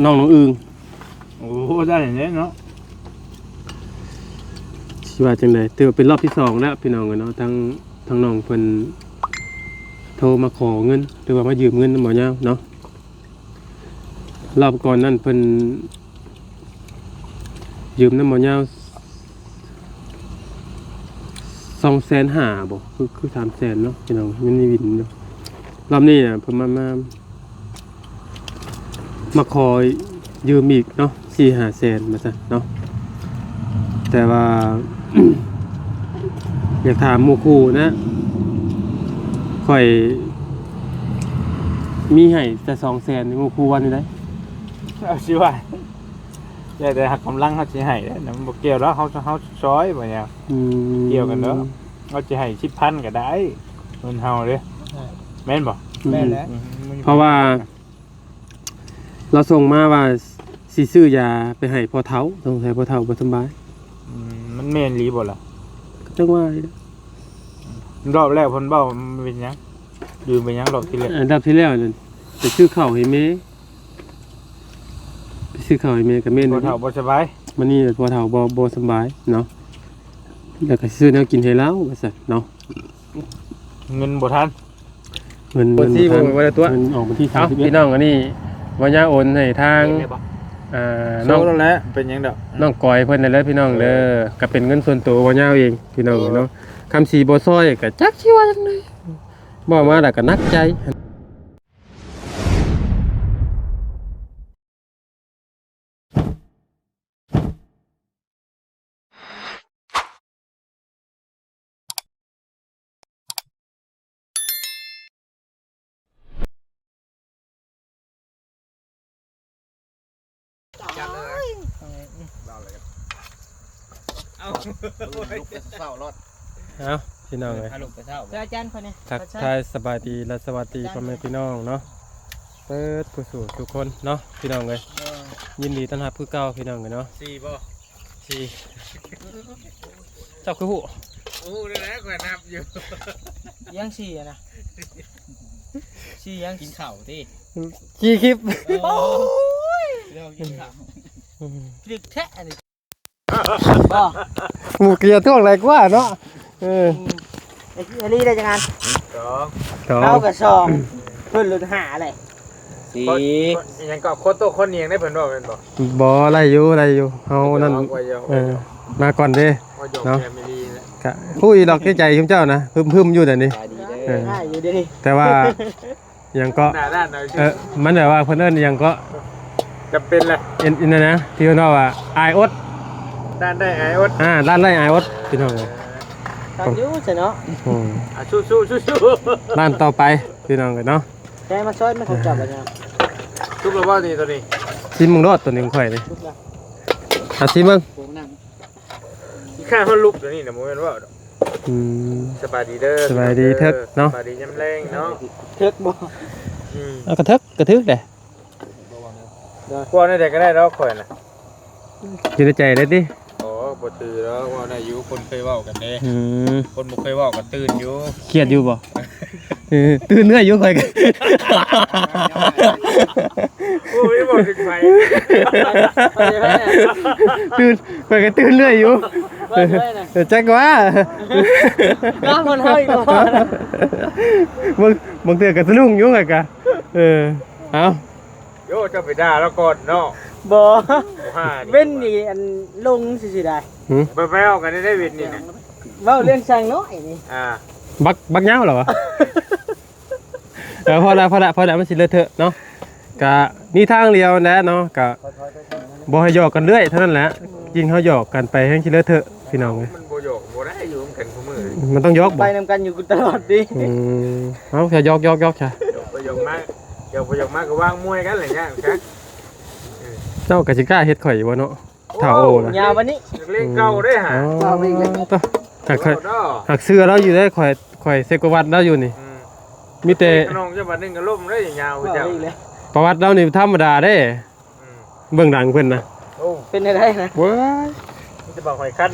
ນ້ອງນ້ອງອຶ່ງ. ໂອ້ ໄດ້ແລ້ວເນາະ ຊິວ່າຈັ່ງໃດ? ຖືວ່າເປັນຮອບທີສອງແລ້ວພີ່ນ້ອງເອີຍເນາະ, ທາງ ທາງນ້ອງເພິ່ນໂທມາຂໍເງິນ ຫຼືວ່າມາຢືມເງິນນຳໝໍຍາວເນາະ. ຮອບກ່ອນນັ້ນເພິ່ນຢືມນຳໝໍຍາວສອງແສນຫ້າບໍ ຄື ຄືສາມແສນເນາະພີ່ນ້ອງ, ມັນມີວິນຢູ່. ຮອບນີ້ນະເພິ່ນມາ ມາ ມາຂໍຢືມອີກເນາະ ສີ່ຫ້າແສນວ່າຊັ້ນເນາະ. ແຕ່ວ່າ ຢາກຖາມໝູ່ຄູ່ນະ ຂ້ອຍມີໃຫ້ແຕ່ສອງແສນ ໝູ່ຄູ່ວ່າແນວໃດ? ເອົາ ຊິວ່າ ແຕ່ ແຕ່ຫາກກຳລັງເຮົາຊິໃຫ້ເດ້ ມັນບໍ່ກ່ຽວດອກ ເຮົາ ເຮົາຊ່ອຍບໍ່ຫຍັງ ອືມ ກ່ຽວກັນເນາະ. ເຮົາຊິໃຫ້ສິບພັນກໍໄດ້ ເງິນເຮົາເດ້ ແມ່ນບໍ່? ແມ່ນແຫຼະ ອືມ ເພາະວ່າ ລາວສົ່ງມາວ່າຊິຊື້ຢາໄປໃຫ້ພໍ່ເຖົ້າ, ສົງໄສພໍ່ເຖົ້າບໍ່ສຳບາຍ. ອືມ ມັນແມ່ນອີ່ຫຼີບໍ່ລະ? ກໍຈັ່ງວ່ານີ້ແຫຼະ. ອືມ ຮອບແລ້ວເພິ່ນເວົ້າເປັນຫຍັງ? ຢືມໄປຫຍັງຮອບທີ່ແລ້ວ? ເອີ ຮອບທີ່ແລ້ວນັ້ນໄປຊື້ເຂົ້າໃຫ້ແມ່, ໄປຊື້ເຂົ້າໃຫ້ແມ່ກໍແມ່ນ ພໍ່ເຖົ້າບໍ່ສະບາຍ. ມື້ນີ້ພໍ່ເຖົ້າບໍ່ ບໍ່ສະບາຍເນາະ, ແລ້ວກໍຊື້ແນວກິນໃຫ້ລາວວ່າຊັ້ນເນາະ. ເງິນບໍ່ທັນ ເງິນ ບັນຊີ ເງິນບໍ່ທັນ ບໍ່ໄດ້ຕົວະ ເງິນອອກວັນທີ ເອົ້າ ສາມສິບເອັດ ພີ່ນ້ອງ. ອັນນີ້ບໍ່ຍາໂອນໃຫ້ທາງ ເອີ ນ້ອງ ໂຊແລ້ວແຫຼະ ເປັນຫຍັງດອກ ນ້ອງກອຍເພິ່ນນັ້ນແຫຼະພີ່ນ້ອງເດີ. ເອີ ກໍເປັນເງິນສ່ວນໂຕບໍ່ຍາເອງພີ່ນ້ອງເນາະ. ເອີ ຄຳສີບໍ່ຊ່ອຍກໍຈັກຊິວ່າຈັ່ງໃດ ເວົ້າມາແລ້ວກໍໜັກໃຈ. ເອົາ ພີ່ນ້ອງເອີຍ ພາລູກໄປເຊົ້າ ອາຈານຂ້ອຍນີ້ ທັກທາຍສະບາຍດີ ແລະ ສະຫວັດດີພໍ່ແມ່ພີ່ນ້ອງເນາະ ເບິດຜູ້ສູ່ທຸກຄົນເນາະ ພີ່ນ້ອງເອີຍ. ເອີ ຍິນດີຕ້ອນຮັບຄືເກົ່າ ພີ່ນ້ອງເອີຍເນາະ. ສີ່ບໍ່? ສີ່. ເຈົ້າຄືຮູ້? ຮູ້ແລ້ວ ຂ້ອຍນັບຢູ່. ຍັງສີ່ນະ? ສີ່ຍັງ? ກິນເຂົ້າຕິ? ຂີ່ຄລິບ. ໂອ້ຍ ລອງກິນເຂົ້າ ອືມ ຖືກແທ້ອັນນີ້ ບໍ່ ໝູ່ເກຍທ້ອງຫຼາຍກວ່າເນາະ. ເອີ ອືມ ເອລີໄດ້ຈັກອັນ? ສອງ ສອງ ເຮົາກໍສອງ ເພິ່ນຫຼຸດຫ້າແຫຼະ. ສີ່ ອີຫຍັງກໍ ໂຄໂຕໂຄນຽງໄດ້ເພິ່ນເວົ້າແມ່ນບໍ່? ບໍ່ ໄດ້ຢູ່ ໄດ້ຢູ່ ເຮົານັ້ນ ເອີ ມາກ່ອນເດ້ເນາະ. ກໍຮູ້ອີ່ດອກໃນໃຈຊຸມເຈົ້ານະ ຫຶມໆຢູ່ດຽວນີ້ ເອີ ແຕ່ວ່າ ຫຍັງເກາະ ເອີ ມັນແບບວ່າເພິ່ນເອີ້ນຫຍັງເກາະ ຈຳເປັນແຫຼະ ອັນນັ້ນນະ ທີ່ເພິ່ນເວົ້າວ່າອາຍອົດ ດ້ານໄດ້ອາຍອົດ ອ່າ ດ້ານໄດ້ອາຍອົດ ພີ່ນ້ອງເອີຍ. ຄັກຢູ່ຊະເນາະ ອືມ ອ່າ ສູ້ໆ ດ້ານຕໍ່ໄປ ພີ່ນ້ອງເອີຍເນາະ. ແຕ່ມາຊອຍມັນຂອງເຈົ້າບັດນີ້ ສຸກແລ້ວບໍ່ນີ້ ໂຕນີ້? ຊີມເບິ່ງໂລດ ໂຕນີ້ຂອງຂ້ອຍນີ້ ສຸກແລ້ວ ອ່າ ຊີມເບິ່ງ. ຂີ້ຄ້ານເຮົາລຸກດຽວນີ້ນະ ບໍ່ແມ່ນເວົ້າດອກ. ອືມ ສະບາຍດີເດີ ສະບາຍດີເທີກເນາະ ສະບາຍດີຍາມແລງເນາະ. ເທີກບໍ່? ອືມ ເອົາ ກະເທີກ ກະຖືກແຫຼະ ເວົ້າແນວໃດກໍໄດ້ດອກຂ້ອຍນະ ຢູ່ໃນໃຈເລີຍຕິ. ໂອ້ ບໍ່ຖືດອກ ເວົ້າໄດ້ຢູ່ ຄົນເຄີຍເວົ້າກັນເດ້. ອືມ ຄົນບໍ່ເຄີຍເວົ້າກໍຕື່ນຢູ່. ຄຽດຢູ່ບໍ່? ເອີ ຕື່ນເມື່ອຍຢູ່ຂ້ອຍກໍ ໂອ້ຍ ບໍ່ເປັນໄປ ຕື່ນ ຂ້ອຍກໍຕື່ນເລື້ອຍຢູ່ ເອີ ຈັກວ່າ ບາງຄົນເຮົາອີກບໍ່ ບາງ ບາງເທື່ອກໍສະດຸ້ງຢູ່ຂ້ອຍກໍ ເອີ ເອົ້າ ໂຍ ເຈົ້າໄປດ່າລາວກ່ອນເນາະ. ບໍ່ ບໍ່ຫານີ້ ເວັ້ນນີ້ອັນລົງຊື່ໆໄດ໋. ຫື ໄປ ໄປເວົ້າກັນໄດ້ເວັນນີ້ນະ ເວົ້າເລື່ອງຊ່າງນ້ອຍນີ້ ອ່າ ບັກ ບັກຍາວເຫຼືອວະ? ເອີ ພໍລະ ພໍລະ ພໍລະ ມັນຊິເລີເທີະເນາະ. ກະມີທາງດຽວນັ້ນແຫຼະເນາະ ກະບໍ່ໃຫ້ຫຍອກກັນເລື້ອຍເທົ່ານັ້ນແຫຼະ. ຍິ່ງເຮົາຫຍອກກັນໄປແຮ່ງຊິເລີເທີະ ພີ່ນ້ອງເອີຍ. ມັນບໍ່ຫຍອກບໍ່ໄດ້ ຢູ່ນຳກັນຄູ່ມື້ ມັນຕ້ອງຫຍອກບໍ່? ໄປນຳກັນຢູ່ຕະຫຼອດຕິ. ອືມ ເອົາ ຊະ ຫຍອກ ຫຍອກ ຫຍອກຊະ ຫຍອກໄປຫຍອກມາ ຫຍອກໄປຫຍອກມາກໍວາງມວຍກັນແຫຼະ ຍາກຊະ. ເຈົ້າກໍຊິກ້າເຮັດຂ້ອຍຢູ່ບໍ່ເນາະ? ທ້າວໂອນະ ຍາວປານນີ້ ເລກເກົ່າເດ້ຫາ ອໍ ຫາກເຊື່ອລາວຢູ່ເດ້. ຂ້ອຍ ຂ້ອຍເຊັກປະຫວັດລາວຢູ່ນີ້ ອືມ ມີແຕ່ຂະໜອງຈັງຫວັດໜຶ່ງກໍລົ້ມເດ້ ຍາວເຈົ້າ. ປະຫວັດລາວນີ້ທຳມະດາເດ້ ອືມ ເບື້ອງຫຼັງເພິ່ນນະ. ໂອ້ ເປັນໄດ້ນະ ເວີຍ ມີແຕ່ບັກຫອຍຄັນ.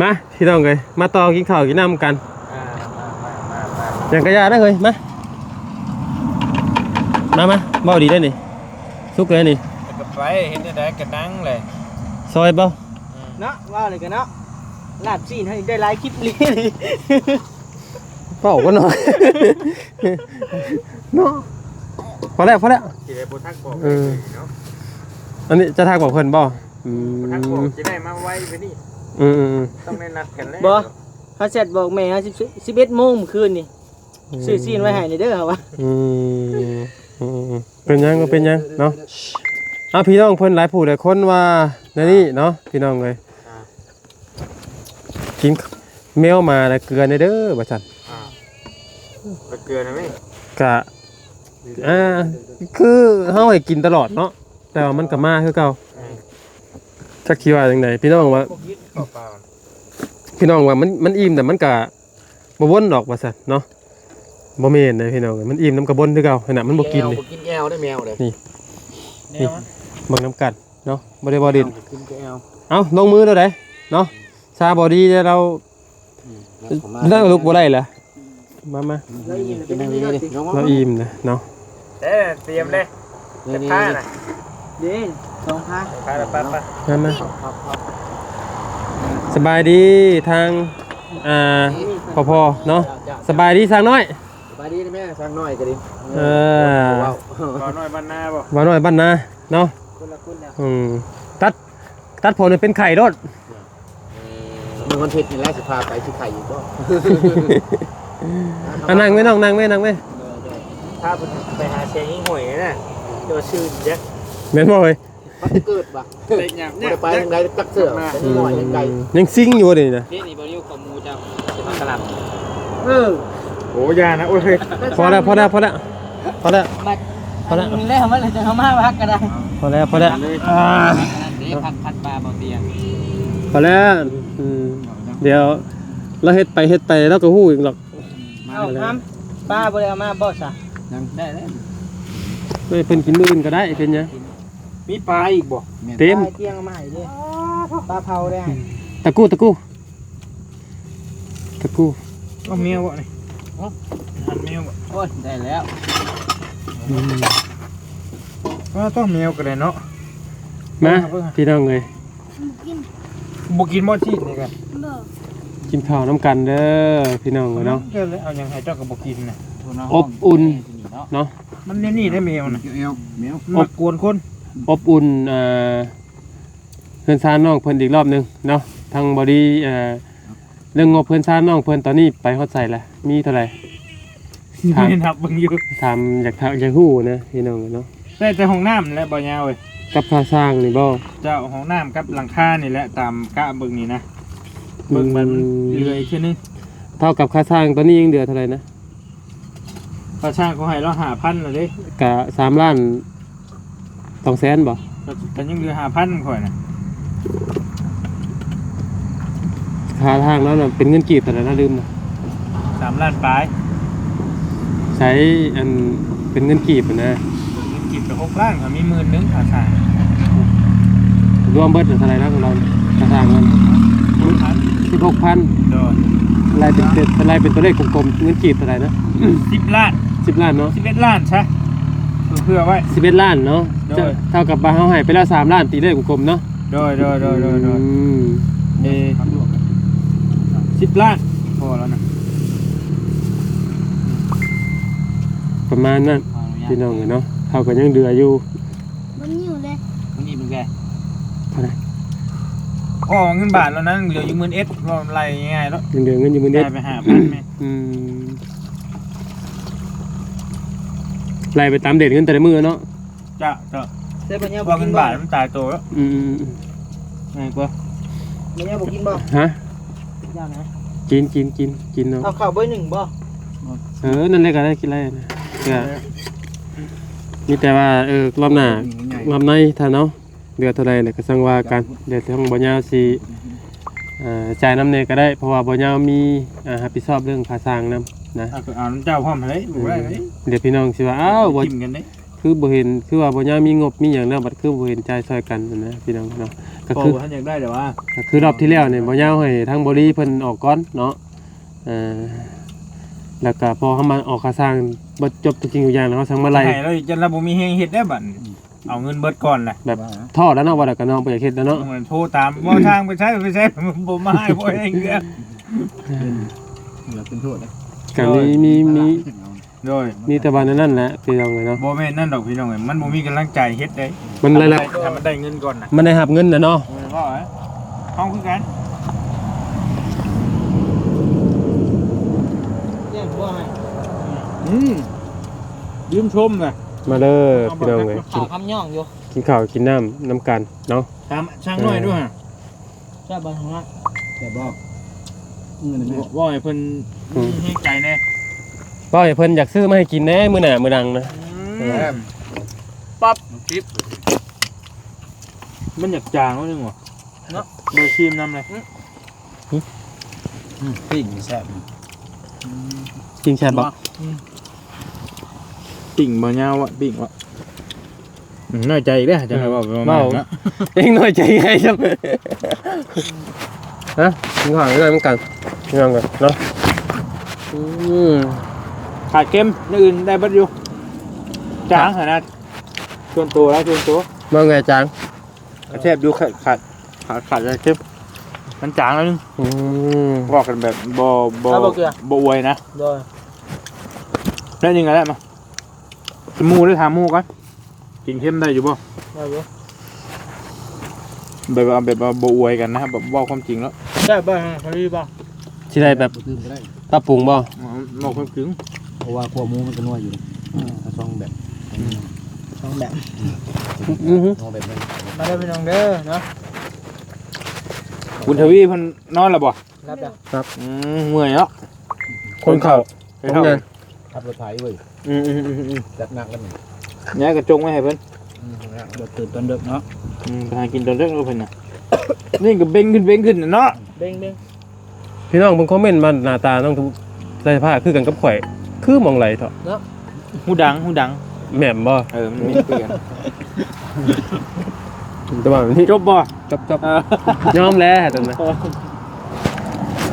ມາ ພີ່ນ້ອງເອີຍ ມາຕໍ່ກິນເຂົ້າກິນນ້ຳກັນ. ອ່າ ມາ ມາ ມາ ມາ ຫຍັງກະຢ່າເດີເຮີ້ຍ ມາ. ມາ ມາ ເວົ້າດີໄດ໋ນີ້ ສຸກເລີຍນີ້ ແລ້ວກໍໄປ ເຮັດແນວໃດກໍນັ່ງແຫຼະ ຊອຍບໍ່? ເນາະ ເວົ້າເລີຍກັນເນາະ ລາບຊີ້ນໃຫ້ໄດ້ຫຼາຍຄລິບອີ່ຫຼີ ເວົ້າກັນໜ່ອຍເນາະ ພໍແລ້ວ ພໍແລ້ວ ຊິໄດ້ບໍ່ທັກບອກເອີ ເນາະ ອັນນີ້ຈະທັກບອກເພິ່ນບໍ່? ອືມ ບໍ່ທັກບອກ ຊິໄດ້ມາໄວກວ່ານີ້ ອືມໆໆ ຕ້ອງໄດ້ນັດກັນແລ້ວ ບໍ່ ເຮົາແຊັດບອກແມ່ເຮົາສິບ ສິບເອັດໂມງມື້ຄືນນີ້ ອືມ ຊື້ຊີ້ນໄວ້ໃຫ້ແດ່ເດີ ເຮົາວ່າ ອືມ ອືມ ເປັນຫຍັງ ບໍ່ເປັນຫຍັງເນາະ ເອົາ ພີ່ນ້ອງເພິ່ນຫຼາຍຜູ້ຫຼາຍຄົນວ່າແນວນີ້ເນາະ ພີ່ນ້ອງເອີຍ ອ່າ ກິນແມວໝາແລ້ວເກືອແດ່ເດີ ວ່າຊັ້ນ ອ່າ ເກືອນະແມ່ ກະ ອ່າ ຄືເຮົາໃຫ້ກິນຕະຫຼອດເນາະ ແຕ່ວ່າມັນກໍມາຄືເກົ່າ ແມ່ນ ຈັກຊິວ່າຈັ່ງໃດ ພີ່ນ້ອງວ່າ ບໍ່ກິນເຂົ້າປ່າ ພີ່ນ້ອງວ່າມັນ ມັນອີ່ມ ແຕ່ມັນກະບໍ່ບົ່ນດອກວ່າຊັ້ນເນາະ ບໍ່ແມ່ນເດ້ພີ່ນ້ອງ ມັນອີ່ມນຳກະບົ່ນຄືເກົ່າ ຫັ້ນນະ ມັນບໍ່ກິນເດ້ ບໍ່ກິນແອວເດ້ແມວເດ້ ນີ້ ແມວ ນີ້ ເບິ່ງນຳກັນເນາະ ບໍ່ໄດ້ບໍ່ຫຼິ້ນ ກິນແອວ ເອົ້າ ລົງມືແລ້ວໃດເນາະ ຊາບໍ່ດີແລ້ວ ອືມ ແລ້ວກໍລຸກບໍ່ໄດ້ລະ ມາ ມາ ອືມ ກິນນີ້ ລາວອີ່ມນະເນາະ ເອີ ຕຽມເລີຍ ນີ້ ນີ້ ນີ້ ເຈັດພານະ ເດ້ ສອງພານ ສອງພານ ໄປ ໄປ ມາ ມາ ສະບາຍດີທາງ ອ່າ ພໍ່ເນາະ ສະບາຍດີຊ່າງນ້ອຍ ສະບາຍດີແມ່ຊ່າງນ້ອຍກໍດີ ເອີ ເວົ້າ ເວົ້ານ້ອຍບ້ານນາບໍ່ ເວົ້ານ້ອຍບ້ານນາເນາະ ຄົນລະຄົນແລ້ວ ອືມ ຕັດ ຕັດຜົມໃຫ້ເປັນໄຂ່ໂລດ ມື້ວັນທິດນີ້ແຫຼະ ຊິພາໄປ ຊິໄຂ່ອີກບໍ່? ອ່ະ ນັ່ງໄວ້ນ້ອງ ນັ່ງໄວ້ ນັ່ງໄວ້ ພາເພິ່ນໄປຫາແສງຫິ້ງຫ້ອຍນະ ແຕ່ວ່າຊື່ຈັກ ແມ່ນບໍ່ເອີຍ? ພັດເກີດບໍ່? ໄດ້ຫຍັງ ບໍ່ໄດ້ໄປທາງໃດຈັກເທື່ອ ຍັງນ້ອຍຍັງໄກ ອືມ ຍັງຊິງຢູ່ບໍ່ນີ້ນະ ນີ້ ນີ້ບໍ່ຢູ່ຂອງໝູ່ເຈົ້າ ຊິມາກະລຳ ເອີ ໂອ້ ຢ່ານະ ໂອ້ຍ ພໍແລ້ວ ພໍແລ້ວ ພໍແລ້ວ ພໍແລ້ວ ພໍແລ້ວ ພໍແລ້ວ ແລ້ວມັນຈະເຂົ້າມາພັກກໍໄດ້ ພໍແລ້ວ ພໍແລ້ວ ອ່າ ພັກ ພັກປາບໍ່ຕຽງ ພໍແລ້ວ ອືມ ດຽວລາວເຮັດໄປ ເຮັດໄປລາວກໍຮູ້ເອງດອກ ເອົາ ອຳ ປາບໍ່ໄດ້ເອົາມາບໍ່ຊະ? ຍັງ ໄດ້ແລ້ວ ເອີຍ ເພິ່ນກິນມື້ອື່ນກໍໄດ້ ເປັນຫຍັງ? ມີປາອີກບໍ່? ເຕັມ ປາຕຽງເອົາມາໃຫ້ເດ້ ປາເຜົາເດ້ ຕະກູ ຕະກູ ຕະກູ ເອົາແມວບໍ່ນີ້? ຮະ? ຫັນແມວບໍ່? ໂອ້ຍ ໄດ້ແລ້ວ ອືມ ເອົາ ຕ້ອງແມວກໍໄດ້ເນາະ ມາ ເອົາເບິ່ງ ພີ່ນ້ອງເອີຍ ບໍ່ກິນ ບໍ່ກິນບໍ່ຊີ້ນນີ້ກະ ບໍ່ ກິນເຂົ້ານຳກັນເດີ ພີ່ນ້ອງເອີຍເນາະ ເອົາຫຍັງໃຫ້ເຈົ້າກໍບໍ່ກິນນະ ອົບອຸ່ນເນາະ ມັນແນວນີ້ໄດ໋ແມວນະ ແມວ ມັກກວນຄົນ ອົບອຸ່ນ ອ່າ ເຮືອນຊານນ້ອງເພິ່ນອີກລອບໜຶ່ງເນາະ ທາງບໍດີ ເອີ ເລື່ອງງົບເຮືອນຊານນ້ອງເພິ່ນຕອນນີ້ໄປຮອດໃສລະ? ມີເທົ່າໃດ? ຖາມ ແມ່ນ ນັບເບິ່ງຢູ່ ຖາມ ຢາກຖາມ ຢາກຮູ້ນະ ພີ່ນ້ອງເນາະ ແຕ່ ແຕ່ຫ້ອງນ້ຳແຫຼະ ບໍ່ຍາວເອີຍ ກັບຄ່າສ້າງນີ້ບໍ່? ເຈົ້າ ຫ້ອງນ້ຳກັບຫຼັງຄານີ້ແຫຼະ ຕາມກະເບິ່ງນີ້ນະ ອືມ ເບິ່ງມັນເຫຼືອອີກເທື່ອໜຶ່ງ ເທົ່າກັບຄ່າສ້າງຕອນນີ້ຍັງເຫຼືອເທົ່າໃດນະ? ຄ່າຊ່າງເຂົາໃຫ້ລາວຫ້າພັນລະເດ້ ກະສາມລ້ານສອງແສນບໍ່? ກະ ກະຍັງເຫຼືອຫ້າພັນຂ້ອຍນະ ຄ່າທາງລາວນະ ເປັນເງິນກີບເທົ່າໃດນະ ລືມນະ ສາມລ້ານປາຍ ໃສ ອັນ ເປັນເງິນກີບຫັ້ນນະ ເປັນເງິນກີບກະຫົກລ້ານ ກະມີໝື່ນໜຶ່ງຄ່າຊ່າງ ລວມເບິດເທົ່າໃດນະຂອງລາວ ຄ່າຊ່າງນັ້ນ ສິບຫົກພັນ ໂດຍ ລາຍເປັນ ລາຍເປັນຕົວເລກກົມໆ ເງິນກີບເທົ່າໃດນະ? ສິບລ້ານ ສິບລ້ານເນາະ ສິບເອັດລ້ານຊະ ເພື່ອໄວ້ ສິບເອັດລ້ານເນາະ ໂດຍ ເທົ່າກັບວ່າເຮົາໃຫ້ໄປແລ້ວສາມລ້ານ ຕີເລກກົມໆເນາະ ໂດຍ ໂດຍ ໂດຍ ໂດຍ ອືມ ເອີ ສິບລ້ານ ພໍແລ້ວນະ ປະມານນັ້ນ ພີ່ນ້ອງເອີຍເນາະ ເຮົາກໍຍັງເຫຼືອຢູ່ ບໍ່ມີຢູ່ເລີຍ ບໍ່ມີເພິ່ນແກ ເທົ່າໃດ? ກໍເງິນບາດແລ້ວນັ້ນ ເຫຼືອຢູ່ໝື່ນເອັດ ເວົ້າໄລ່ງ່າຍໆເນາະ ຍັງເຫຼືອເງິນຢູ່ໝື່ນເອັດ ຈ່າຍໄປຫ້າພັນແມ່ນ ອືມ ໄລ່ໄປຕາມເດດເງິນແຕ່ລະມື້ເນາະ ເຈົ້າ ເຈົ້າ ເພາະເງິນບາດມັນຕາຍໂຕແລ້ວ ອືມໆ ງ່າຍກວ່າ ບໍ່ຢາກບໍ່ກິນບໍ່? ຮະ? ຢາກນະ ກິນ ກິນ ກິນ ກິນເນາະ ເອົາເຂົ້າໃບໜຶ່ງບໍ່? ເອີ ນັ້ນແຫຼະກໍໄດ້ ກິນໄດ້ນະ ກໍ ມີແຕ່ວ່າ ເອີ ລອບໜ້າ ລອບໃນຖ້າເນາະ ເຫຼືອເທົ່າໃດແລ້ວກໍຈັ່ງວ່າກັນ ດຽວທາງບ່າວຍາວຊິ ເອີ ຈ່າຍນຳແດ່ກໍໄດ້ ເພາະວ່າບ່າວຍາວມີ ເອີ ຮັບຜິດຊອບເລື່ອງຄ່າສ້າງນຳນະ ເອົາ ກໍເອົານຳເຈົ້າພ້ອມຫັ້ນເດ້ ບໍ່ໄດ້ເດ້ ດຽວພີ່ນ້ອງຊິວ່າ ອ້າວ ບໍ່ ຖິ້ມກັນເດ້ ຄືບໍ່ເຫັນ ຄືວ່າບ່າວຍາວມີງົບມີຫຍັງແລ້ວ ບັດຄືບໍ່ເຫັນຈ່າຍຊ່ອຍກັນນະ ພີ່ນ້ອງເນາະ ກໍຄື ບໍ່ ທ່ານຢາກໄດ້ແຕ່ວ່າ ກໍຄືລອບທີ່ແລ້ວນີ້ ບ່າວຍາວໃຫ້ທາງບໍລີເພິ່ນອອກກ່ອນເນາະ ເອີ ເອີ ແລ້ວກໍພໍເຮົາມາອອກຄ່າສ້າງເບິດຈົບທຸກສິ່ງທຸກຢ່າງແລ້ວ ເຮົາຈັ່ງມາໄລ່ ໃຫ້ລາວ ຈົນລາວບໍ່ມີແຮງເຮັດແລ້ວບັດນີ້ ອືມ ເອົາເງິນເບິດກ່ອນແຫຼະ ແບບ ເອີ ທໍ້ແລ້ວເນາະ ວ່າແລ້ວກໍນ້ອງບໍ່ຢາກເຮັດແລ້ວເນາະ ໂອ້ຍ ໂທຕາມ ບໍ່ທາງໄປໃສ ໄປໃສ ບໍ່ມາໃຫ້ ບໍ່ແຮງເທື່ອ ເປັນ ເປັນໂທດນະ ກໍມີ ມີ ມີ ໂດຍ ມີແຕ່ວ່າແນວນັ້ນແຫຼະພີ່ນ້ອງເອີຍເນາະ ບໍ່ແມ່ນນັ້ນດອກພີ່ນ້ອງເອີຍ ມັນບໍ່ມີກຳລັງໃຈເຮັດເດ້ ມັນໄດ້ ໃຫ້ມັນໄດ້ເງິນກ່ອນນະ ມັນໄດ້ຮັບເງິນແລ້ວເນາະ ເອີ ເວົ້າເອົາ ເຮົາຄືກັນ ອືມ ລືມຊົມນະ ມາເດີພີ່ນ້ອງເອີຍ ເອົາ ກິນ ຄຳຍ່ອງຢູ່ ກິນເຂົ້າກິນນ້ຳນຳກັນເນາະ ຖາມຊ່າງໜ້ອຍດູຫະ ແຊບບໍ່ ແຊບບໍ່? ເງິນແມ່ ເວົ້າໃຫ້ເພິ່ນ ອືມ ມີແຮງໃຈແດ່ ເວົ້າໃຫ້ເພິ່ນຢາກຊື້ມາໃຫ້ກິນແດ່ມື້ໜ້າມື້ຫຼັງນະ ອືມ ເອີ ປັບ ມັນຢາກຈາງໜ້ອຍໜຶ່ງຫວະ ເນາະ ບໍ່ຊີມນຳເລີຍ ອືມ ອືມ ປີ້ງແຊບ ອືມ ປີ້ງແຊບບໍ່? ອືມ ປີ້ງບໍ່ຍາວອະ ປີ້ງວະ ອືມ ນ້ອຍໃຈອີກແລ້ວ ຈະໃຫ້ເວົ້າປະມານນັ້ນເນາະ ເອງນ້ອຍໃຈໃຫຍ່ຊ້ຳ ຮະ ກິນຂ້າວນຳກັນ ກິນນຳກັນເນາະ ອືມ ຂາດເຄັມ ຢ່າງອື່ນໄດ້ເບິດຢູ່ ຈາງຫັ້ນນະ ສ່ວນໂຕລະ ສ່ວນໂຕ ເບິ່ງແດ່ຈາງ ແຊບຢູ່ ຂາດ ຂາດ ຂາດ ຂາດເຄັມ ມັນຈາງໜ້ອຍໜຶ່ງ ອືມ ເວົ້າກັນແບບບໍ່ ບໍ່ ບໍ່ອວຍນະ ໂດຍ ແລ້ວນີ້ກໍໄດ້ມາ ໝູ່ໄດ້ຖາມໝູ່ກ່ອນ ກິນເຄັມໄດ້ຢູ່ບໍ່? ໄດ້ຢູ່ ແບບວ່າ ແບບວ່າບໍ່ອວຍກັນນະ ແບບເວົ້າຄວາມຈິງແລ້ວ ແຊບບໍ່? ພໍດີບໍ່? ຊິໄດ້ແບບ ບໍ່ຕື່ມກໍໄດ້ ປັບປຸງບໍ່? ເວົ້າຄວາມຈິງ ເພາະວ່າຂົ້ວໝູມັນກໍນົວຢູ່ ອືມ ເອົາຊ່ອງແບບ ອືມ ຊ່ອງແບບ ອືຮຶ ຊ່ອງແບບນັ້ນ ມາເດີພີ່ນ້ອງເດີເນາະ ບຸນທະວີເພິ່ນນອນແລ້ວບໍ່? ຫຼັບແລ້ວ ຫຼັບ ອືມ ເມື່ອຍເນາະ ຄົນເຂົ້າ ຄົນເຂົ້າ ຂັບລົດໄຖເວີຍ ອືມໆໆໆ ຈັດໜັກແລ້ວນີ້ ແນວກະຈົງໄວ້ໃຫ້ເພິ່ນ ອືມ ແລ້ວຕື່ນຕອນເດິກເນາະ ອືມ ໄປຫາກິນຕອນເດິກເພິ່ນນະ ນີ້ກະເບັງຂຶ້ນເບັງຂຶ້ນເນາະ ເບັງໆ ພີ່ນ້ອງເບິ່ງຄອມເມັນມາ ໜ້າຕານ້ອງທຸກໃສ່ຜ້າຄືກັນກັບຂ້ອຍ ຄືໝ່ອງໃດເທາະ ເນາະ ຫູດັງ ຫູດັງ ແມ່ນບໍ່? ເອີ ມັນມີຄືກັນ ແຕ່ວ່ານີ້ ຈົບບໍ່? ຈົບໆ ເອີ ຍອມແລ້ວຕອນນັ້ນ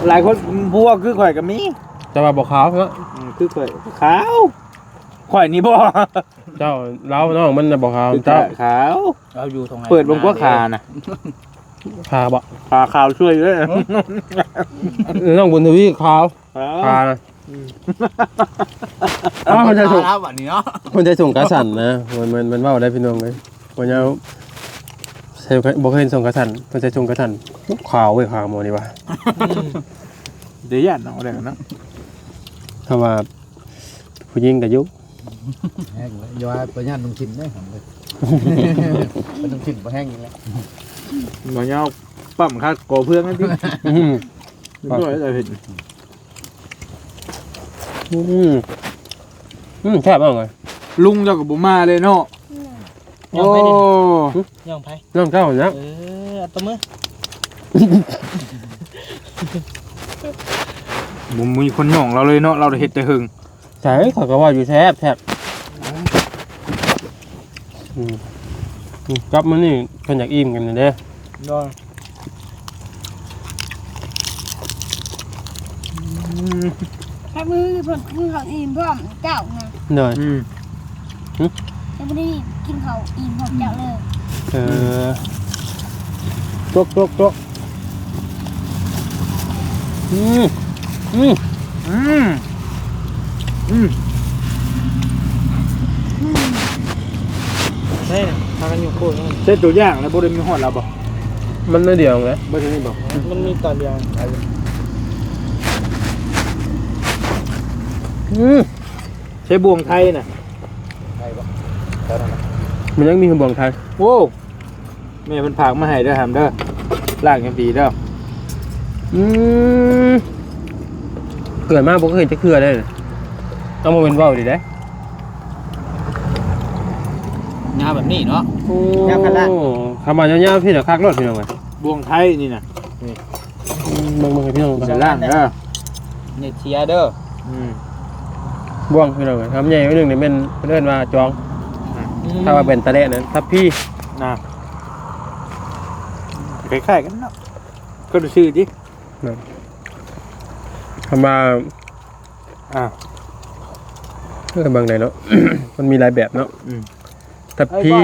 ຫຼາຍຄົນຜູ້ເວົ້າຄືຂ້ອຍກໍມີ ແຕ່ວ່າບໍ່ຂາວເນາະ ອືມ ຄືຂ້ອຍຂາວ ຂ້ອຍນີ້ບໍ່ ເຈົ້າ ລາວນ້ອງມັນນະບໍ່ຂາວ ເຈົ້າຂາວ ລາວຢູ່ທົ່ງໄຮ່ ເປີດເບິ່ງກວ່າຂານະ ຂາບໍ່? ຂາຂາວຊ່ວຍເລີຍ ນ້ອງບຸນທະວີຂາວ ຂານະ ອືມ ອ້າວ ເພິ່ນໃສ່ຖົງ ຂາລາວບັດນີ້ເນາະ ເພິ່ນໃສ່ຖົງຂາສັ້ນນະ ມັນ ມັນ ມັນເວົ້າໄດ້ພີ່ນ້ອງເອີຍ ບໍ່ຍາວ ໃສ່ ບໍ່ເຄີຍເຫັນສົ້ງຂາສັ້ນ ເພິ່ນໃສ່ສົ້ງຂາສັ້ນ ຂາວເວີຍ ຂາວໝໍນີ້ວ່າ ອືມ ເດຢ້ານເນາະ ເດ້ເນາະ ຖ້າວ່າຜູ້ຍິງກໍຢູ່ ແຮງເລີຍ ຢ່າວ່າໄປຢ້ານນຸ່ງສິ້ນເດ້ ໜຸ່ງສິ້ນບໍ່ແຮງອີກແລ້ວ ໝໍຍາວປ້ຳຄັກກໍເພື່ອງນັ້ນຕິ ອືມ ເຮັດບໍ່ໄດ້ເຫັນ ອືມ ອືມ ແຊບມາກເລີຍ ລຸງເຈົ້າກໍບໍ່ມາເລີຍເນາະ ອືມ ໂອ້ ຍ່ອງໃຜ? ນ້ອງເຈົ້ານະ ເອີ ເອົາຕົບມື ບໍ່ມີຄົນຍ່ອງລາວເລີຍເນາະ ລາວໄດ້ເຮັດແຕ່ເຫິງ ໃຊ່ ຂ້ອຍກໍວ່າຢູ່ແຊບ ແຊບ ອືມ ອືມ ກັບມື້ນີ້ເພິ່ນຢາກອີ່ມກັນແດ່ ໂດຍ ອືມ ຖ້າມື້ນີ້ເພິ່ນກິນເຂົ້າອີ່ມພ້ອມເຈົ້ານະ ໂດຍ ອືມ ຫຶ ຍັງບໍ່ໄດ້ກິນເຂົ້າອີ່ມພ້ອມເຈົ້າເລີຍ ເອີ ໂຕະ ໂຕະ ໂຕະ ອືມ ອືມ ອືມ ອືມ ເອີ ພາກັນຍົກໂປ້ຍ ໃຊ້ຕົວຢ່າງແລ້ວບໍ່ໄດ້ມີຮອດລາວບໍ່? ມັນໜ້ອຍດຽວແຫຼະ ບໍ່ໃຊ່ນີ້ບໍ່? ມັນມີຕອນດຽວ ອືມ ໃຊ້ບ່ວງໄທນະ ໄທບໍ່? ມັນຍັງມີບ່ວງໄທ ໂອ້ ແມ່ເພິ່ນຝາກມາໃຫ້ເດີ ຫຳເດີ ລ້າງຢ່າງດີເດີ ອືມ ເກີດມາບໍ່ເຄີຍເຫັນຈັກເທື່ອເດ້ ເອົາ ບໍ່ແມ່ນເວົ້າດີເດ້ ຍາວແບບນີ້ເນາະ ໂອ້ ຍາວຂະໜາດ ຄຳວ່າຍາວໆ ພີ່ນະ ຄັກໂລດ ພີ່ນ້ອງເອີຍ ບ່ວງໄທນີ້ນະ ນີ້ ອືມ ເບິ່ງ ເບິ່ງໃຫ້ພີ່ນ້ອງເບິ່ງ ໃສ່ລ້າງເດີ ເນັດເສຍເດີ ອືມ ບ່ວງ ພີ່ນ້ອງເອີຍ ຄຳໃຫຍ່ໜ້ອຍໜຶ່ງນີ້ແມ່ນເພິ່ນເອີ້ນວ່າຈອງ ອືມ ຖ້າວ່າເປັນຕະແລະນັ້ນ ທັບພີ ນະ ຄ້າຍໆກັນເນາະ ຄົນລະຊື່ຕິ ນະ ຄຳວ່າ ອ່າ ເອີ ເບິ່ງໄດ້ເນາະ ມັນມີຫຼາຍແບບເນາະ ອືມ ທັບພີ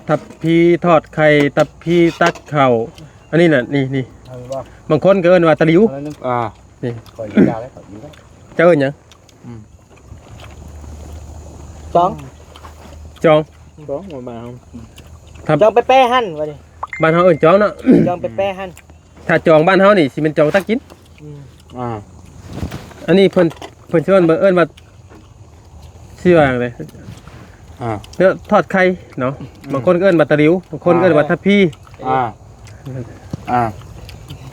ທັບພີທອດໄຂ່ ທັບພີຕັກເຂົ້າ ອັນນີ້ນະ ນີ້ ນີ້ ເອົາຢູ່ບໍ່ ບາງຄົນກໍເອີ້ນວ່າຕະຫຼິວ ເອົາໜຶ່ງ ອ່າ ນີ້ ຂ້ອຍກິນຢາແລ້ວ ຂ້ອຍກິນແລ້ວ ເຈົ້າເອີ້ນຫຍັງ? ອືມ ຈອງ ຈອງ ຈອງ ບ້ານເຮົາ ຄັບ ຈອງແປໆຫັ້ນ ວ່ານີ້ ບ້ານເຮົາເອີ້ນຈອງເນາະ ຈອງແປໆຫັ້ນ ຖ້າຈອງບ້ານເຮົານີ້ຊິແມ່ນຈອງຕັກກິນ ອືມ ອ່າ ອັນນີ້ເພິ່ນ ເພິ່ນຊິເອີ້ນ ເອີ້ນວ່າ ຊິວ່າຫຍັງເດ ອ່າ ແນວທອດໄຂ່ເນາະ ອືມ ບາງຄົນກໍເອີ້ນວ່າຕະຫຼິວ ບາງຄົນກໍເອີ້ນວ່າ ອ່າ ທັບພີ ອ່າ ອ່າ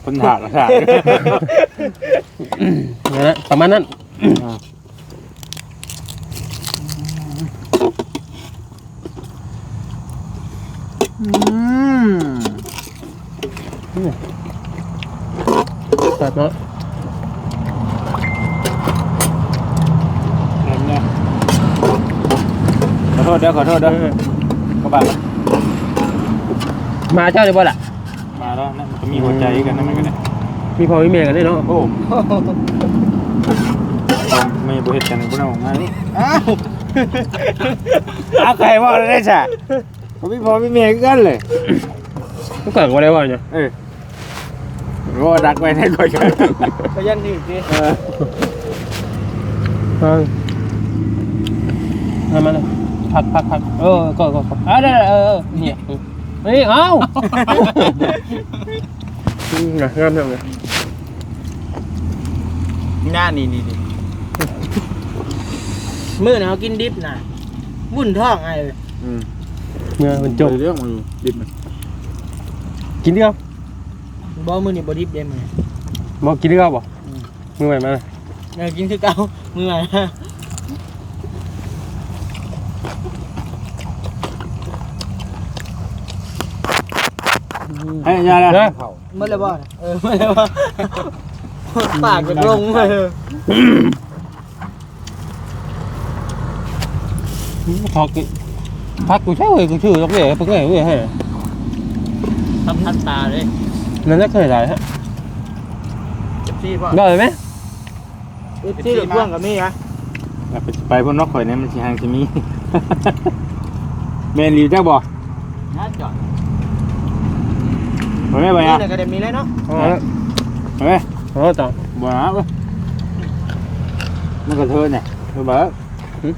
ເພິ່ນຖາກ ຖາກ ນັ້ນແຫຼະ ປະມານນັ້ນ ອ່າ ອືມ ແຊບເນາະ ແຊບເນາະ ຂໍໂທດເດີ ຂໍໂທດເດີ ເອີ ຂອບໃຈ ມາເຈົ້າໄດ້ບໍ່ລະ? ມາແລ້ວນະ ມັນກໍມີຫົວໃຈຄືກັນນະ ມັນກໍໄດ້ ມີພໍ່ມີແມ່ກັນເດ້ເນາະ ໂອ້ ພໍ່ແມ່ບໍ່ເຮັດກັນ ບໍ່ໄດ້ອອກມາເດ້ ອ້າວ ເອົາ ໃຜເວົ້າໄດ້ຊະ ບໍ່ມີພໍ່ມີແມ່ຄືກັນເລີຍ ກໍບໍ່ໄດ້ເວົ້າຫຍັງ ເອີ ບໍ່ດັກໄວ້ໃນຂ້ອຍ ກໍຢ້ານຖືກຕິ ເອີ ເອີ ເອົາມາເລີຍ ພັກໆໆ ເອີ ກໍ ກໍ ກໍ ອ່າ ໄດ້ ເອີ ເອີ ນີ້ ນີ້ ເອົາ ອືມ ງາມໆ ງາມ ນີ້ ນີ້ ນີ້ ມື້ນັ້ນເຮົາກິນດິບນະ ວຸ້ນທ້ອງອ້າຍເອີຍ ອືມ ເມື່ອມັນຈົບ ເລື່ອງມັນດິບນະ ກິນເດີ ບໍ່ ມື້ນີ້ບໍ່ດິບເດ້ມື້ນີ້ ບໍ່ກິນເດີບໍ່? ອືມ ມື້ໃໝ່ມາ ເອີ ກິນຄືເກົ່າ ມື້ໃໝ່ມາ ເຮີ້ຍ ຢ່າລະ ເອີ ໝົດແລ້ວບໍ່? ເອີ ໝົດແລ້ວບໍ່? ປາກກໍລົງເລີຍ ຜັກ ຜັກຢູ່ໃສເວີຍ? ກູຊື້ດອກເດ້ ປຶກແນ່ເວີຍ ເຮີ້ຍ ທຳທັນຕາເລີຍ ນັ້ນນະ ເຄີຍຫຼາຍຮະ ເອັຟຊີບໍ່? ໄດ້ໄໝ? ເອັຟຊີ ເອັຟຊີ ລະພວງກໍມີນະ ຢ່າໄປ ໄປພຸ້ນເນາະ ຂ້ອຍນີ້ມັນຊິຫາງຊິມີ ແມ່ນອີ່ຫຼີເຈົ້າບໍ່? ນະຈອດ ບໍ່ແມ່ນບໍ່ຫຍັງ ນີ້ນະກໍໄດ້ມີແລ້ວເນາະ ເອີ ເອີ ເອີ ເອີ ຈ້ະ ບໍ່ນະ ເອີ ມັນກະເທີນນີ້ ຄືວ່າ ຫຶ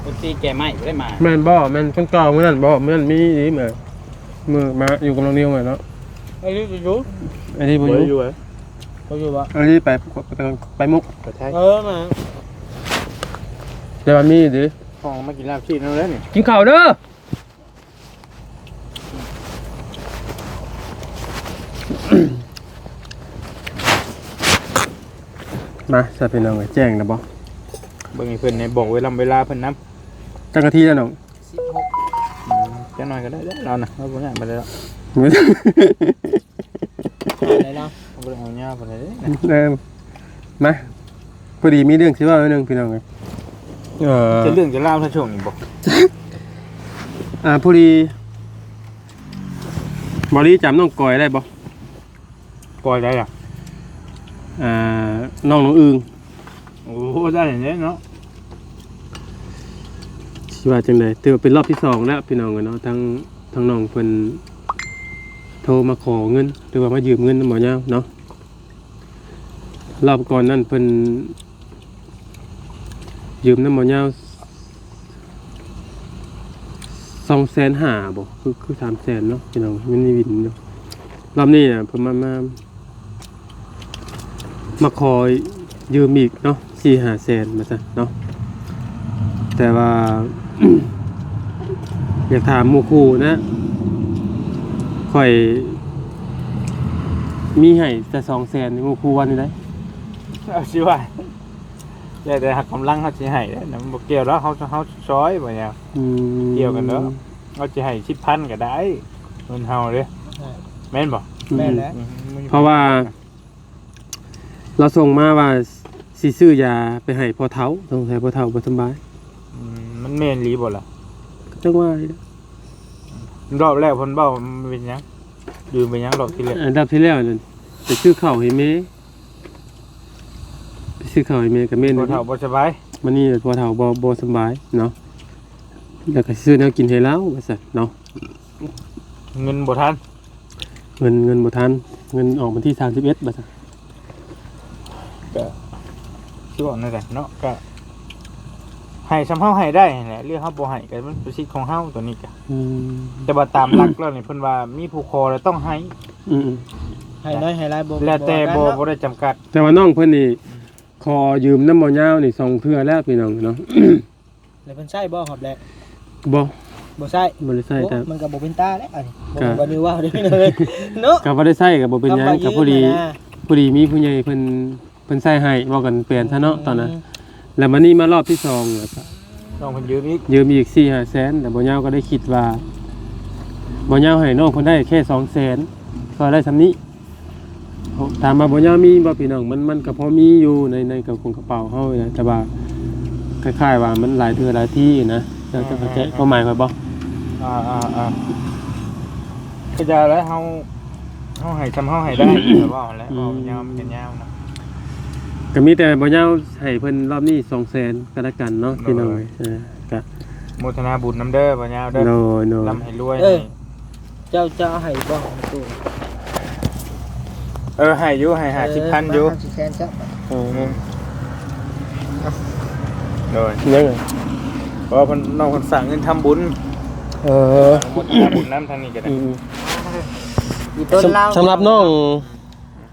ເອັຟຊີ ແກ່ໄມ້ບໍ່ໄດ້ມາ ແມ່ນບໍ່? ແມ່ນຄົນເກົ່າມື້ນັ້ນບໍ່? ມື້ນັ້ນມີອີ່ຫຼີ ມື້ມາຢູ່ກັບນ້ອງນິວແມ່ນເນາະ ໄອ້ນີ້ໄປຢູ່ ໄອ້ນີ້ບໍ່ຢູ່ ບໍ່ຢູ່ຫວາ? ບໍ່ຢູ່ຫວາ? ໄອ້ນີ້ໄປ ໄປ ໄປມຸກ ໄປໄທ ເອີ ມາ ແຕ່ວ່າມີເດ້ ຫ້ອງມາກິນລາບຊີ້ນນຳເດີນີ້ ກິນເຂົ້າເດີ ມາຊະພີ່ນ້ອງເອີຍ ແຈ້ງແລ້ວບໍ່? ເບິ່ງໃຫ້ເພິ່ນແດ່ ບອກເວລາ ເວລາເພິ່ນນຳ ຈັກນາທີແລ້ວນ້ອງ? ສິບຫົກ ອືມ ຈັກໜ້ອຍກໍໄດ້ແລ້ວລາວນະ ລາວບໍ່ຍາກປານໃດດອກ ໄດ້ແລ້ວ ບໍ່ໄດ້ເອົາຍາວປານໃດເດ້ ເອີ ມາ ພໍດີມີເລື່ອງຊິເວົ້າໜ້ອຍໜຶ່ງພີ່ນ້ອງເອີຍ ເອີ ຈະເລື່ອງຈະລາວຊະຊ່ວງນີ້ບໍ່? ອ່າ ພໍດີ ບໍ່ດີຈຳນ້ອງກອຍໄດ້ບໍ່? ກອຍໄດ້ລະ ອ່າ ນ້ອງ ນ້ອງອຶ່ງ ໂອ້ ໄດ້ແລ້ວເນາະ ຊິວ່າຈັ່ງໃດ ຖືວ່າເປັນຮອບທີສອງແລ້ວພີ່ນ້ອງເອີຍເນາະ ທາງ ທາງນ້ອງເພິ່ນໂທມາຂໍເງິນ ຫຼືວ່າມາຢືມເງິນນຳໝໍຍາວເນາະ ລອບກ່ອນນັ້ນເພິ່ນຢືມນຳໝໍຍາວ ສອງແສນຫ້າບໍ່ ຄື ຄືສາມແສນເນາະ ພີ່ນ້ອງ ມັນມີວິນຢູ່ ລອບນີ້ນະ ເພິ່ນມາ ມາ ມາຂໍຢືມອີກເນາະ ສີ່ຫ້າແສນວ່າຊັ້ນເນາະ ແຕ່ວ່າ ຢາກຖາມໝູ່ຄູ່ນະ ຂ້ອຍມີໃຫ້ແຕ່ສອງແສນ ໝູ່ຄູ່ວ່າແນວໃດ? ເອົາ ຊິວ່າ ແລ້ວແຕ່ຮັກກຳລັງເຮົາຊິໃຫ້ເດ້ ມັນບໍ່ກ່ຽວດອກ ເຮົາ ເຮົາຊ່ອຍບໍ່ຫຍັງ ອືມ ກ່ຽວກັນດອກ ເຮົາຊິໃຫ້ສິບພັນກໍໄດ້ ເງິນເຮົາເດ້ ແມ່ນບໍ່? ແມ່ນແຫຼະ ອືມ ເພາະວ່າລາວສົ່ງມາວ່າຊິຊື້ຢາໄປໃຫ້ພໍ່ເຖົ້າ ສົງໄສພໍ່ເຖົ້າບໍ່ສະບາຍ ອືມ ມັນແມ່ນອີ່ຫຼີບໍ່ລະ? ຈັກວ່າ ລອບແລກເພິ່ນເວົ້າເປັນຫຍັງ? ລືມໄປຫຍັງ ລອບທີ່ແລ້ວ ເອີ ລອບທີ່ແລ້ວນັ້ນ ໄປຊື້ເຂົ້າໃຫ້ແມ່ ໄປ ຊື້ເຂົ້າໃຫ້ແມ່ກໍແມ່ນ ພໍ່ເຖົ້າບໍ່ສະບາຍ ມື້ນີ້ພໍ່ເຖົ້າບໍ່ ບໍ່ສະບາຍເນາະ ແລ້ວກໍຊື້ແນວກິນໃຫ້ລາວວ່າຊັ້ນເນາະ ເງິນບໍ່ທັນ ເງິນ ເງິນບໍ່ທັນ ເງິນອອກວັນທີສາມສິບເອັດວ່າຊັ້ນ ກໍ ຊິເວົ້າແນວໃດເນາະ ກໍໃຫ້ສ່ຳເຮົາໃຫ້ໄດ້ຫັ້ນແຫຼະ ຫຼືເຮົາບໍ່ໃຫ້ກໍມັນເປັນສິດຂອງເຮົາ ຕົວນີ້ກໍ ອືມ ແຕ່ວ່າຕາມຫຼັກແລ້ວນີ້ ເພິ່ນວ່າມີຜູ້ຂໍແລ້ວຕ້ອງໃຫ້ ອືມ ໃຫ້ນ້ອຍໃຫ້ຫຼາຍບໍ່ ແລ້ວແຕ່ ບໍ່ວ່າກັນ ບໍ່ ເນາະ ບໍ່ໄດ້ຈຳກັດ ແຕ່ວ່ານ້ອງເພິ່ນນີ້ ອືມ ຂໍຢືມນຳບໍ່ຍາວນີ້ສອງເທື່ອແລ້ວພີ່ນ້ອງເນາະ ແລ້ວເພິ່ນໃຊ້ບໍ່ຮອບແລກ? ບໍ່ ບໍ່ໃຊ້ ບໍ່ໄດ້ໃຊ້ ໂອ້ ແຕ່ ມັນກໍບໍ່ເປັນຕາແຫຼະ ອັນນີ້ ກໍ ບໍ່ແມ່ນວ່າເວົ້າເດ້ພີ່ນ້ອງເອີຍເນາະ ກໍບໍ່ໄດ້ໃຊ້ກໍບໍ່ເປັນຫຍັງ ກໍພໍດີ ພໍດີມີຜູ້ໃຫຍ່ເພິ່ນ ເພິ່ນໃຊ້ໃຫ້ ເວົ້າກັນແປນຊະເນາະ ອືມ ຕອນນັ້ນ ແລ້ວບັດນີ້ມາຮອບທີສອງ ແລ້ວກໍ ນ້ອງເພິ່ນຢືມອີກ ຢືມອີກສີ່ຫ້າແສນ ແລ້ວບໍ່ຍາວກໍໄດ້ຄິດວ່າ ບໍ່ຍາວໃຫ້ນ້ອງເພິ່ນໄດ້ແຄ່ສອງແສນ ກໍໄດ້ສ່ຳນີ້ ຖາມວ່າບໍ່ຍາວມີບໍ່ພີ່ນ້ອງ ມັນ ມັນກໍພໍມີຢູ່ໃນ ໃນກະປົງກະເປົາເຮົານີ້ແຫຼະ ແຕ່ວ່າຄ້າຍໆວ່າມັນຫຼາຍເທື່ອຫຼາຍທີນະ ເຈົ້າ ເຈົ້າເຂົ້າໃຈຄວາມໝາຍຂ້ອຍບໍ່? ອ່າໆໆ ກໍຢ່າແຫຼະ ເຮົາ ເຮົາໃຫ້ສ່ຳເຮົາໃຫ້ໄດ້ ແຕ່ວ່າຫັ້ນແຫຼະ ອືມ ເວົ້າຍາວມັນກໍຍາວນະ ກໍມີແຕ່ບໍ່ຍາວໃຫ້ເພິ່ນຮອບນີ້ສອງແສນກໍແລ້ວກັນເນາະ ໂດຍ ພີ່ນ້ອງເອີຍ ເອີ ກໍໂມທະນາບຸນນຳເດີ ບໍ່ຍາວເດີ ໂດຍໆ ລ່ຳໃຫ້ລວຍ ເອີ ໃຫ້ ເຈົ້າ ເຈົ້າເອົາໃຫ້ບໍ່? ເອີ ໃຫ້ຢູ່ ໃຫ້ຫ້າສິບພັນຢູ່ ເອີ ຫ້າສິບແສນຊະ ເອີ ໂດຍ ຍັງ ເພາະວ່າເພິ່ນ ນ້ອງເພິ່ນຝາກເງິນທຳບຸນ ເອີ ທຳບຸນນຳທາງນີ້ກໍໄດ້ ອືມ ອີຕົ້ນລາວ ສຳ ສຳລັບນ້ອງ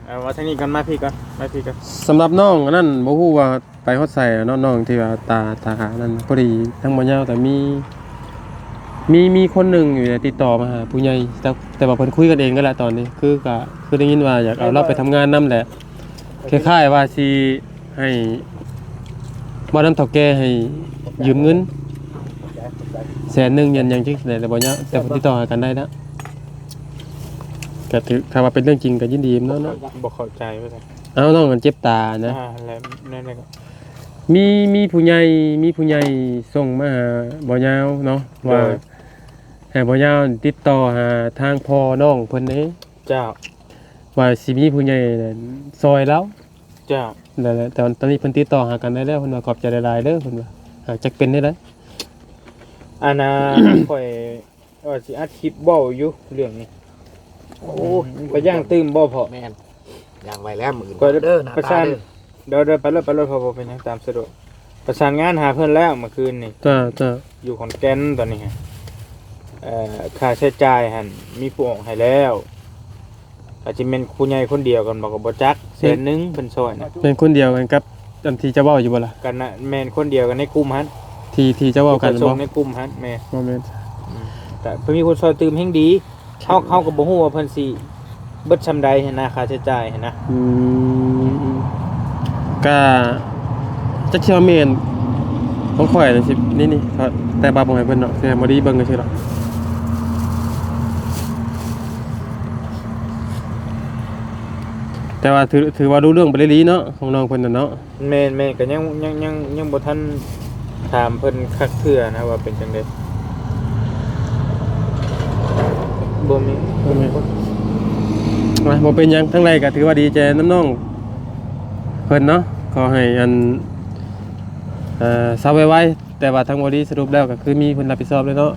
ເອົາ ມາທາງນີ້ກ່ອນ ມາພີ້ກ່ອນ ມາພີ້ກ່ອນ ສຳລັບນ້ອງອັນນັ້ນ ບໍ່ຮູ້ວ່າ ໄປຮອດໃສແລ້ວເນາະ ນ້ອງທີ່ວ່າຕາ ຕານັ້ນ ພໍດີທາງບໍ່ຍາວກໍມີ ມີ ມີຄົນໜຶ່ງຢູ່ ຕິດຕໍ່ມາຫາຜູ້ໃຫຍ່ ແຕ່ ແຕ່ວ່າເພິ່ນຄຸຍກັນເອງນັ້ນແຫຼະຕອນນີ້ ຄືກະ ຄືໄດ້ຍິນວ່າຢາກເອົາລາວໄປທຳງານນຳແຫຼະ ຄ້າຍໆວ່າຊິໃຫ້ ເວົ້ານຳເຖົ້າແກ່ໃຫ້ຢືມເງິນແສນໜຶ່ງ ຫຍັງ ຫຍັງຈັ່ງຊີ້ແຫຼະ ແຕ່ບໍ່ຍາວ ແຕ່ເພິ່ນຕິດຕໍ່ຫາກັນໄດ້ແລ້ວ ກະຖື ຖ້າວ່າເປັນເລື່ອງຈິງກະຍິນດີນຳເນາະ ບໍ່ເຂົ້າໃຈວ່າຊັ້ນ ເອົາ ນ້ອງມັນເຈັບຕານະ ອ່າ ແລ້ວແນວໃດກໍ ມີ ມີຜູ້ໃຫຍ່ ມີຜູ້ໃຫຍ່ສົ່ງມາຫາບໍ່ຍາວເນາະ ໂດຍ ວ່າໃຫ້ບໍ່ຍາວຕິດຕໍ່ຫາທາງພໍ່ນ້ອງເພິ່ນເດ້ ເຈົ້າ ວ່າຊິມີຜູ້ໃຫຍ່ຊ່ອຍລາວ ເຈົ້າ ແລ້ວ ແລ້ວ ແຕ່ຕອນນີ້ເພິ່ນຕິດຕໍ່ຫາກັນໄດ້ແລ້ວ ເພິ່ນວ່າຂອບໃຈຫຼາຍໆເດີ ເພິ່ນວ່າ ຫາກຈັກເປັນແນວໃດ ອັນນ່າ ຂ້ອຍ ວ່າຊິອັດຄລິບເວົ້າຢູ່ເລື່ອງນີ້ ໂອ້ ອືມ ໄປຍ່າງຕື່ມບໍ່ພໍ່? ແມ່ນ ຍ່າງໄວແລ້ວ ມື້ອື່ນ ຂ້ອຍ ເດີ ໜ້າ ປະ ຕາ ສານ ເດີ ເດີ ເດີ ໄປໂລດ ໄປໂລດ ພໍ່ ບໍ່ເປັນຫຍັງ ຕາມສະດວກ ປະສານງານຫາເພິ່ນແລ້ວເມື່ອຄືນນີ້ ເຈົ້າ ເຈົ້າ ຢູ່ຂອນແກ່ນຕອນນີ້ ເອີ ຄ່າໃຊ້ຈ່າຍຫັ້ນມີຜູ້ອອກໃຫ້ແລ້ວ ອາດຈະແມ່ນຜູ້ໃຫຍ່ຄົນດຽວກັນບໍ່ກໍບໍ່ຈັກ ແສນໜຶ່ງເພິ່ນຊ່ອຍນະ ແມ່ນຄົນດຽວກັນກັບອັນທີ່ເຈົ້າເວົ້າຢູ່ບໍ່ລະ? ກັນນະ ແມ່ນຄົນດຽວກັນໃນກຸ່ມຫັ້ນ ທີ່ ທີ່ເຈົ້າເວົ້າກັນບໍ່? ໃນກຸ່ມຫັ້ນ ແມ່ນ ບໍ່ແມ່ນ ອືມ ແຕ່ເພິ່ນມີຄົນຊ່ອຍຕື່ມແຮງດີ ເຮົາ ເຮົາກໍບໍ່ຮູ້ວ່າເພິ່ນຊິເບິດສ່ຳໃດຫັ້ນນະ ຄ່າໃຊ້ຈ່າຍຫັ້ນນະ ອືມ ກະຈັກຊິວ່າແມ່ນຂອງຂ້ອຍນະ ຊິ ນີ້ ນີ້ ແຕ່ວ່າບໍ່ໃຫ້ເພິ່ນເນາະ ຊິໃຫ້ບໍ່ດີເບິ່ງຊື່ໆດອກ ແຕ່ວ່າຖື ຖືວ່າຮູ້ເລື່ອງໄປເລື້ອຍໆເນາະ ຂອງນ້ອງເພິ່ນນະເນາະ. ແມ່ນໆ ກໍຍັງ ຍັງ ຍັງ ຍັງບໍ່ທັນຖາມເພິ່ນຄັກເທື່ອນະວ່າເປັນຈັ່ງໃດ ບໍ່ມີ ບໍ່ມີ ອ່ະ ບໍ່ເປັນຫຍັງ ທາງໃດກໍຖືວ່າດີໃຈນຳນ້ອງເພິ່ນເນາະ ຂໍໃຫ້ອັນ ເອີ ເຊົາໄວໆ ແຕ່ວ່າທາງບໍ່ດີສະຫຼຸບແລ້ວກໍຄືມີເພິ່ນຮັບຜິດຊອບແລ້ວເນາະ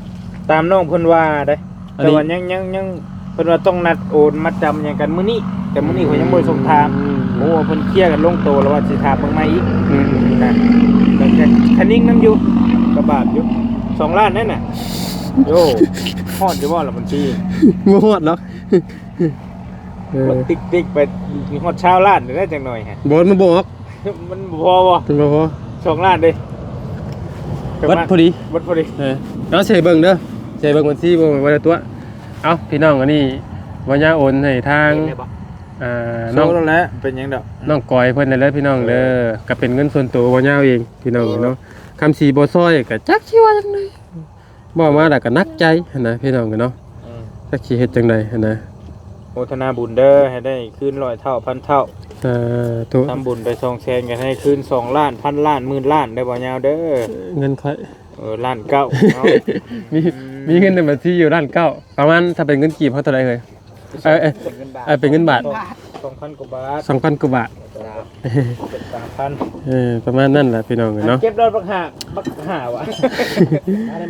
ຕາມນ້ອງເພິ່ນວ່າເດ້. ອັນນີ້ ແຕ່ວ່າຍັງ ຍັງ ຍັງ ເພິ່ນວ່າຕ້ອງນັດໂອນມັດຈຳຫຍັງກັນມື້ນີ້ ແຕ່ມື້ນີ້ຂ້ອຍຍັງບໍ່ໄດ້ສົບຖາມ ອືມ ບໍ່ຮູ້ວ່າເພິ່ນເຄລຍກັນລົງໂຕແລ້ວວ່າຊິຖາມເບິ່ງໃໝ່ອີກ ອືມ ນະ ກໍ ກໍຄະນິງນຳຢູ່ ກໍບາບຢູ່ ສອງລ້ານນັ້ນນະ ໂອ້ ຮອດຢູ່ບໍ່ລະບັນຊີ? ບໍ່ຮອດດອກ ເອີ ກດຕິກໆໄປ ຮອດຊາວລ້ານໄດ້ຈັກໜ່ອຍຮະ ບໍ່ ມັນບໍ່ອອກ ມັນບໍ່ພໍບໍ່? ມັນບໍ່ພໍ ສອງລ້ານເດ້ ເບິດພໍດີ ເບິດພໍດີ ເອີ ເອົາ ຊິໃຫ້ເບິ່ງເດີ ຊິໃຫ້ເບິ່ງບັນຊີ ບໍ່ ບໍ່ໄດ້ຕົວະ ເອົາ ພີ່ນ້ອງ ອັນນີ້ບໍ່ຍາໂອນໃຫ້ທາງ ເຫັນແລ້ວບໍ່? ອ່າ ໂຊ ນ້ອງ ແລ້ວແຫຼະ ເປັນຫຍັງດອກ ນ້ອງກອຍເພິ່ນນັ້ນເດີ ພີ່ນ້ອງເດີ ເອີ ກໍເປັນເງິນສ່ວນໂຕບໍ່ຍາເອງ ພີ່ນ້ອງເນາະ ເອີ ຄຳສີບໍ່ຊ່ອຍກໍຈັກຊິວ່າຈັ່ງໃດ ເວົ້າມາແລ້ວກໍໜັກໃຈຫັ້ນນະ ພີ່ນ້ອງເນາະ ອືມ ຈັກຊິເຮັດຈັ່ງໃດຫັ້ນນະ ໂມທະນາບຸນເດີ ໃຫ້ໄດ້ຄືນຮ້ອຍເທົ່າ ພັນເທົ່າ ສາທຸ ທຳບຸນໄປສອງແສນ ກໍໃຫ້ຄືນສອງລ້ານ ພັນລ້ານ ໝື່ນລ້ານ ເດີບໍ່ຍາວເດີ ເງິນຂ້ອຍ ເອີ ລ້ານເກົ້າເນາະ ມີ ອືມ ມີເງິນໃນບັນຊີຢູ່ລ້ານເກົ້າ ປະມານ ຖ້າເປັນເງິນກີບເຮົາເທົ່າໃດເອີຍ? ເອີ ເອີ ເປັນເງິນບາດ ເອີ ເປັນເງິນບາດ ສອງພັນກວ່າບາດ ສອງພັນກວ່າບາດ ເປັນສາມພັນ ເອີ ປະມານນັ້ນແຫຼະພີ່ນ້ອງເອີຍເນາະ ເກັບດອກບັກຫາ ບັກຫາຫວາ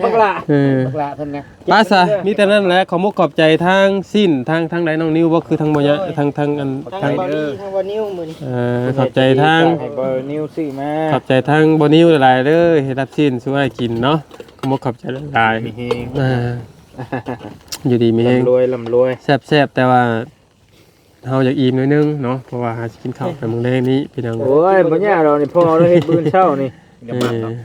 ບັກຫຼ້າ ເອີ ບັກຫຼ້າເພິ່ນນະ ໄປຊະ ມີແຕ່ນັ້ນແຫຼະ ຂອບມຸກຂອບໃຈທາງຊິ້ນ ທາງ ທາງໃດນ້ອງນິວບໍ່ ຄືທາງບໍ່ຍະ ໂອ້ຍ ທາງ ທາງອັນ ທາງ ທາງ ເອີ ທາງບໍ່ນິວມື້ນີ້ ເອີ ຂອບໃຈທາງ ໃຫ້ບໍ່ນິວຊື້ມາ ຂອບໃຈທາງບໍ່ນິວຫຼາຍໆເດີ ເຮັດຮັບຊິ້ນສູ່ອ້າຍກິນເນາະ ຂອບມຸກຂອບໃຈຫຼາຍໆ ມີແຮງ ອ່າ ຢູ່ດີມີແຮງ ລ່ຳລວຍ ລ່ຳລວຍ ແຊບໆ ແຕ່ວ່າ ເຮົາຢາກອີ່ມໜ້ອຍໜຶ່ງເນາະ ເພາະວ່າຫາຊິກິນເຂົ້າໄປມື້ແລງນີ້ພີ່ນ້ອງ ໂອ້ຍ ບໍ່ຍາກດອກນີ້ ພໍ່ລາວເຮັດມື້ເຊົ້ານີ້ ເ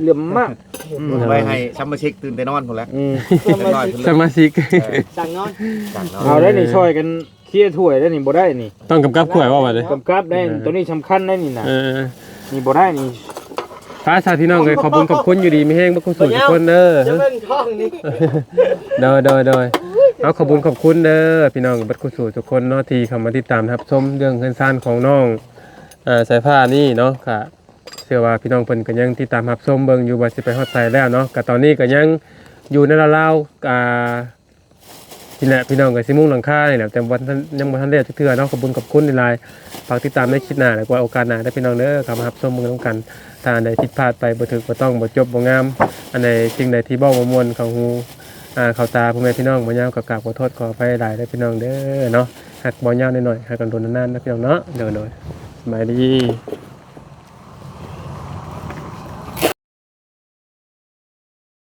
ຫຼື່ອມມາກ ເອີ ເຫຼື່ອມມາກ ອືມ ໄວ້ໃຫ້ສະມາຊິກຕື່ນແຕ່ນອນພຸ້ນແຫຼະ ອືມ ເປັນຮ້ອຍໆ ສະມາຊິກ ເອີ ສັ່ງນອນ ສັ່ງນອນ ເອົາໄດ້ນີ້ ເອີ ຊ່ອຍກັນເຄຍຖ້ວຍໄດ້ນີ້ ບໍ່ໄດ້ນີ້ ຕ້ອງກຳກັບຖ້ວຍບໍ່ບັດນີ້ ກຳກັບໄດ້ ເອີ ໂຕນີ້ສຳຄັນໄດ້ນີ້ນະ ເອີ ນີ້ບໍ່ໄດ້ນີ້ ໄປຊະພີ່ນ້ອງເອີຍ ຂອບບຸນຂອບຄຸນ ຢູ່ດີມີແຮງເບິດຄູ່ສູ່ທຸກຄົນເດີ ຈະເບິ່ງທ້ອງນີ້ ໂດຍ ໂດຍ ໂດຍ ເອົາ ຂອບບຸນຂອບຄຸນເດີພີ່ນ້ອງເບິດຄູ່ສູ່ທຸກຄົນເນາະ ທີ່ເຂົ້າມາຕິດຕາມຮັບຊົມເລື່ອງເຮືອນຊານຂອງນ້ອງ ເອີ ສາຍຟ້ານີ້ເນາະ ກະເຊື່ອວ່າພີ່ນ້ອງເພິ່ນກະຍັງຕິດຕາມຮັບຊົມເບິ່ງຢູ່ວ່າຊິໄປຮອດໃສແລ້ວເນາະ ກະຕອນນີ້ກະຍັງຢູ່ໃນລາວໆ ອ່າ ນີ້ແຫຼະພີ່ນ້ອງ ກໍຊິມຸງຫຼັງຄານີ້ແຫຼະ ແຕ່ວ່າຍັງບໍ່ທັນແລ້ວຈັກເທື່ອເນາະ ຂອບຄຸນຂອບຄຸນຫຼາຍໆ ຝາກຕິດຕາມໃນຄລິບໜ້າ ແລ້ວກໍໂອກາດໜ້າເດີພີ່ນ້ອງເດີ ເຂົ້າມາຮັບຊົມເບິ່ງນຳກັນ ຖ້າອັນໃດຜິດພາດໄປ ບໍ່ຖືກບໍ່ຕ້ອງ ບໍ່ຈົບບໍ່ງາມ ອັນໃດສິ່ງໃດທີ່ເວົ້າບໍ່ມ່ວນເຂົ້າຫູ ອ່າ ເຂົ້າຕາພໍ່ແມ່ພີ່ນ້ອງ ບໍ່ຍາວກໍກາບຂໍໂທດຂໍອະໄພຫຼາຍເດີພີ່ນ້ອງເດີເນາະ ຮັກບໍ່ຍາວໜ້ອຍໆ ຮັກກັນດົນນານໆເດີພີ່ນ້ອງເນາະ ໂດຍໆ ສະບາຍດີ.